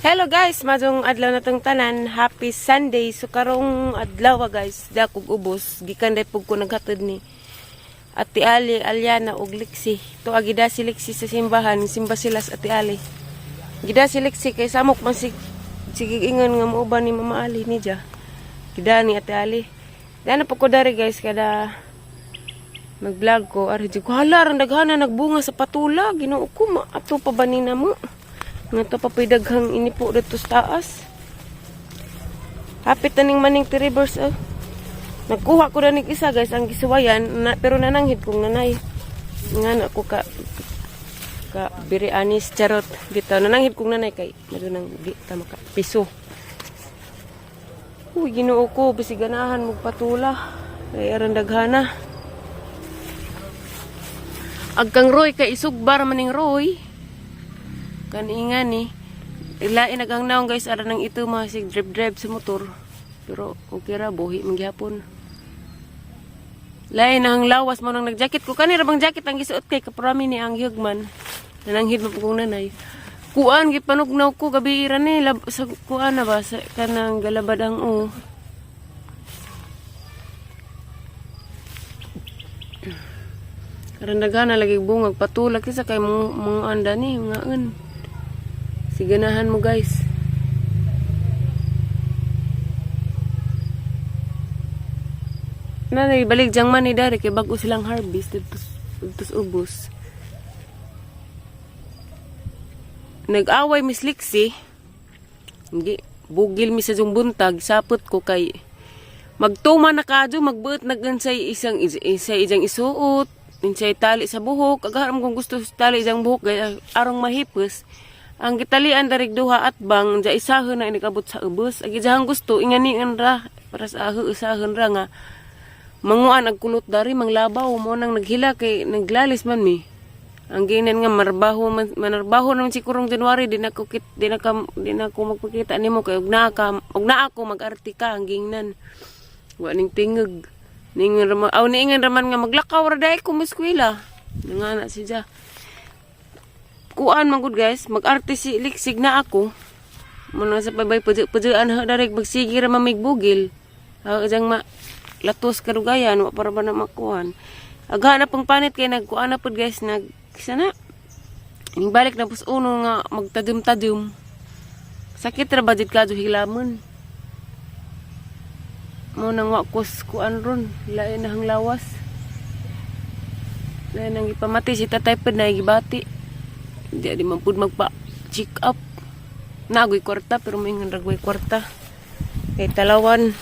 Hello guys, maayong adlaw na tong tanan. Happy Sunday. So karong adlaw, guys, da kog ubos gikan day pug ko naghatod ni Ate Ali, Aliana ug Lixi. To agida si Lixi sa simbahan, simba sila sa Ate Ali. Gida si Lixi kay samok man si sige ingon nga muuban ni Mama Ali ni ja. Gida ni Ate Ali. Dana po ko dari, guys, kada mag-vlog ko ari di ko hala rang daghana nagbunga sa patula. Ginoo ko, ma ato pa ba ni namo? Nga to pa po'y daghang inipo dito sa taas. Hapit taning maning rivers, oh. Nagkuha ko na isa, guys, ang gisuwayan na, pero nananghid kong nanay. Nga na ko ka ka biri anis charot dito nananghid kong nanay kay madunang di tama ka piso. Uy, Ginoo ko, bisig ganahan mo patula. Ay aran daghana. Agkang Roy kay isugbar maning Roy. Kaninga ni. Ilain nagang naong, guys, ara nang ito mga sig drive drive sa motor. Pero okay ra, buhi man gihapon. Lain ang lawas mo nang nagjacket ko. Kanira bang jacket ang gisuot kay kaprami ni ang hugman. Nananghid mo po kong nanay. Kuan gipanugnaw ko gabi ra ni lab, sa kuan na ba sa kanang galabad ang o. Karon daghana lagi bungag patulak isa kay mga anda ni ngaon. Siganahan mo, guys. Nanay, balik diyang man ni dari kay bago silang harvest dito dito ubos. Nag-away Miss Lixie. Hindi, bugil mi sa jung buntag, sapot ko kay magtuma na kadyo, magbuot nag-unsay isang isa ijang isuot, unsay tali sa buhok, agaram kung gusto tali ijang buhok gaya arong mahipos. Ang gitalian darig duha at bang ja isahon na inikabot sa ubos. Ag ijang gusto inganian ra para sa aho isahon ra nga manguan ag kulot dari manglabaw mo nang naghila kay naglalis man mi. Ang ginan nga marbaho man, manarbaho naman si kurong January, di na ako magpakita nimo kay og naa ka og naa ako mag-arte ka ang gingnan. Wa ning tingog. Ningon raman, aw niingon raman nga maglakaw ra dai ko eskwela. Nangana si ja. Kuan man gud, guys, mag-arte si Liksig na ako. Muna sa paybay pudyo-pudyoan ha darek magsige ra mamigbugil. Ha jang ma latos kadugayan wa para ba na makuan. Agha na pang panit kay nagkuan na pud, guys, nag sana. Ning balik na pus uno nga magtadum-tadum. Sakit ra ba jud kadyo hilamon. Mo nang wa kus kuan ron, lain na hang lawas. Lain nang ipamati si tatay pud na gibati. Di di man pud magpa check up. Nagoy kwarta pero may nga ragoy kwarta. Kay talawan.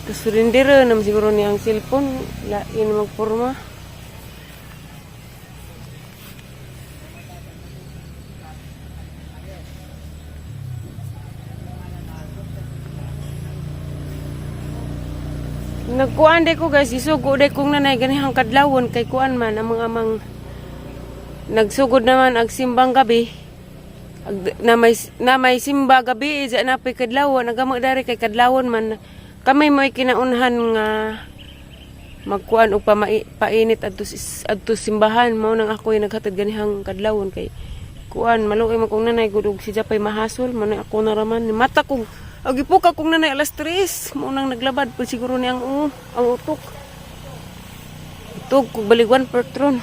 Tapos surrender naman siguro niya ang cellphone. Lain magporma. Nagkuan de ko, guys, isugo de kong nanay ganihang kadlawon kay kuan man ang mga amang nagsugod naman ag simbang gabi. Ag, na may simba gabi eh, na pay kadlawon agamo dari kay kadlawon man kami mo'y kinaunhan nga magkuan og painit adto simbahan. Mao nang ako'y naghatod ganihang kadlawon kay kuan maluoy man kong nanay gud og si Japay mahasol man ako na raman mata kong agi po ka kong nanay alas 3 mo nang naglabad pa siguro niyang ang utok itog kog baligwan per tron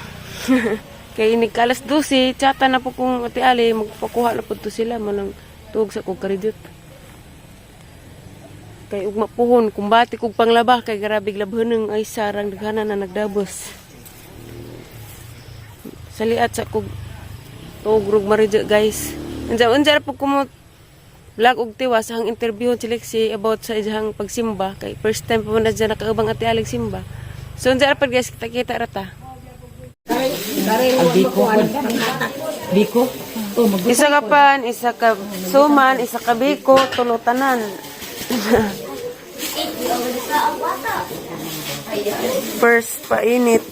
kay inig ka alas 12 tsata na po kong Ate Ali magpakuha na po to sila mo nang tuog sa kog karidot kay ugma puhon kumbati kog panglaba kay grabe labhaneng ay sarang daghana na nagdabos saliat sa kog tuog rog maridyo, guys. Unsa unsa ra po ko mo vlog og tiwas ang interview si Lexi about sa iyang pagsimba kay first time pa man na dyan nakaubang Ate Alex simba. So unsa ra pud, guys, kita kita ra ta. Ang biko. Biko? Oh, mag Isa ka pan, isa ka suman, isa ka biko, tulutanan. First painit.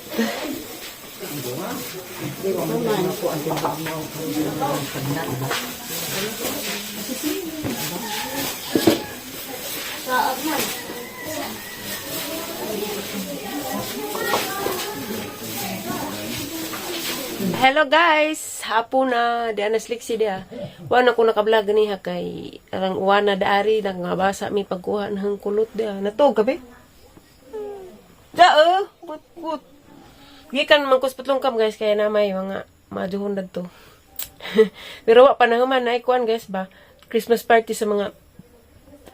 Hello guys! Hapon na, di na sliksi dia. Wala ko naka-vlog ganiha kay arang uwana daari nangabasa mi pagkuha ng kulot dia. Natog ka be? Ja eh, gut gut. Gikan man kus patlong kam guys, kaya na may mga majuhon to. Pero wa pa na human na kuan guys ba. Christmas party sa mga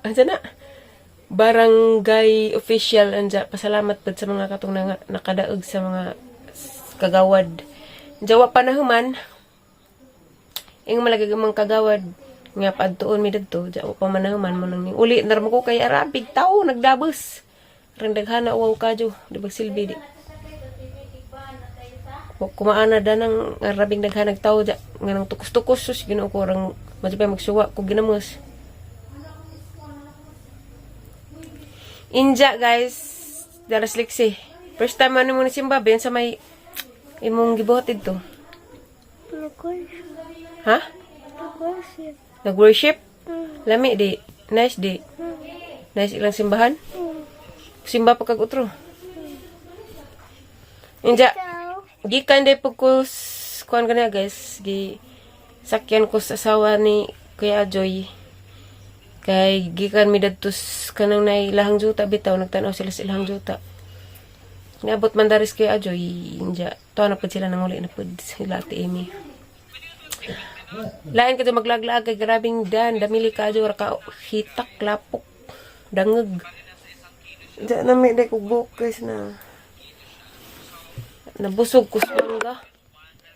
asa na barangay official anja. Pasalamat pud sa mga katong nakadaog sa mga kagawad. Jawa pa na human ing malagay mga kagawad nga padtuon mi didto. Jawa pa man na human mo nang uli na ko kay arabig tao nagdabos rang daghana. Wow kadyo di ba silbi di wa kumaana da nang arabing daghanag tao ja nga nang tukos-tukos. Sus, Ginoo ko, rang madyo magsuwa ko ginamos. Inja guys, daras liksi. First time ano mo ni simba ben sa may imong gibuhat dito? Nag-worship. Ha? Nag-worship. Nag-worship? Lami di. Nice di. Nice ilang simbahan? Simba pa kag utro. Inja, So, gikan day pag ko kuan gani guys, gi sakyan ko sa asawa ni Kuya Joy. Kay gikan mi dadto kanang nay ilahang juta bitaw, nagtan-aw sila sa ilahang juta. Niabot man daris kay Ajoy, inja. Tuwa na pud sila, nanguli na pud sila Ate Amy. Lain ka maglaglaag kay grabing dan, damili ka ajo ra ka hitak lapok dangeg. Diyan na may day kog buhok guys na. Nabusog kus mangga.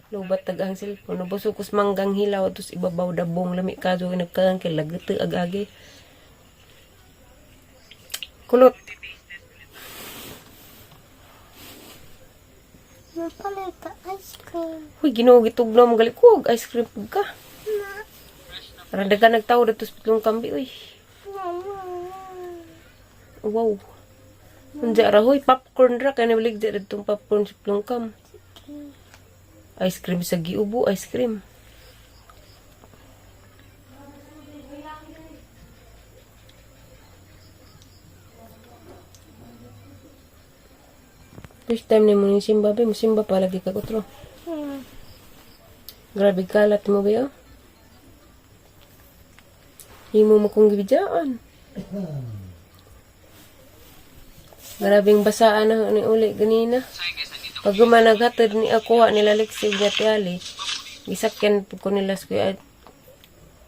Lubat tag ang cellphone. Nabusog kus manggang hilaw tos ibabaw dabong, lami ka ajo nagkaang kay lagete agage. Kulot. Napalit ka ice cream. Huy, Ginoo, gitugnaw mo gali ko ice cream pug ka. Arang daga nagtawo dito sa pitlong kambi uy. Mama. Wow. Unja ra hoy, popcorn ra kay nabilig di didtong popcorn sa pitlong kam. Ice cream sa giubo, ice cream. First time ni mo ni simba be, musimba pa lagi ka kutro. Grabe kalat mo ba? Himo mo kong gibidyan. Grabing basaan na ni uli ganina. Pag gumanaghatid ni ako nila Lexi ug Ate Ali, gisakyan po ko nila sa kuya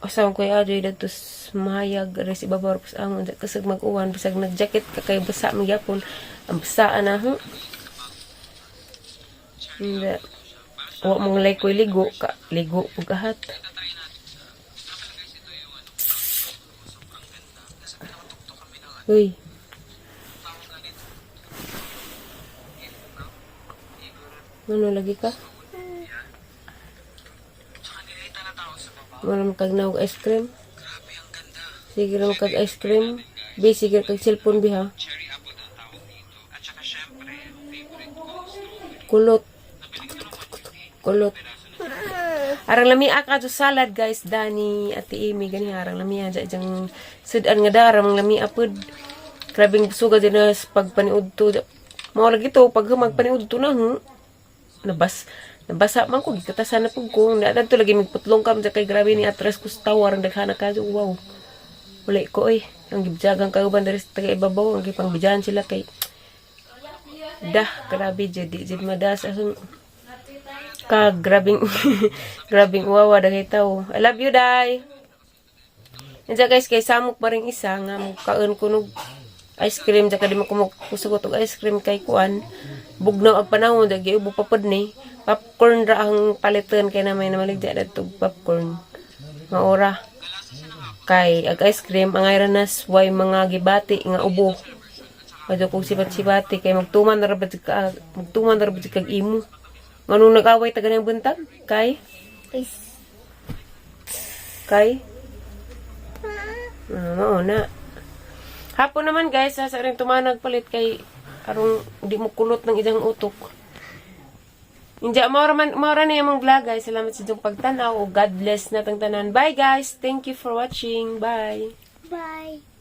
asawa ko Ajoy dadto sa mahayag res ibabaw ko sa angon kasag mag-uwan, bisag nag-jacket ka kay basa man gyapon ang basaan na ho. Hindi. Wa mong like ko ligo ka ligo pug ahat. Uy. Ano lagi ka? Wala man kag naog ice cream. Sige ra man kag ice cream. Be, sige kag cellphone bi ha. Kulot. Kulot. Arang lami ka to salad guys, Dani, Ate Amy gani arang lami ja jang sudan nga dara mang lami apod. Grabing busuga din na sa pagpaniudto. Mao lagi to pag magpaniudto na ho. Nabasa man ko, gikatasan na pud ko. Na adto lagi migputlong kam kay grabe ni atras ko sa tawa arang daghana ka. Wow. Wala ko oy. Ang gibjagang kauban diri sa taga ibabaw, ang gipangbidyahan sila kay dah grabe jud di jud madas akong ka grabing grabing uwawa daghay tawo. I love you dai. Insa guys kay samok pa ring isa nga kaon ko nog ice cream ja di mo kusugot og ice cream kay kuan bugnaw ang panahon ja giubo pa pod ni. Popcorn ra ang paliton kay na may namaligya dadto popcorn maora kay ag ice cream ang ra nas way mga gibati nga ubo. Adyo kog sibat-sibati kay magtuman na ra ba ka, magtuman na ra ba kag imo. Nganong nag-away ta ganang buntag kay Is. Kay mao na. Hapon naman guys, sa rin tumanag palit kay arong di mo kulot ng isang utok. Inja, maura na yung vlog guys. Salamat sa inyong pagtanaw. God bless na tang tanan. Bye guys. Thank you for watching. Bye. Bye.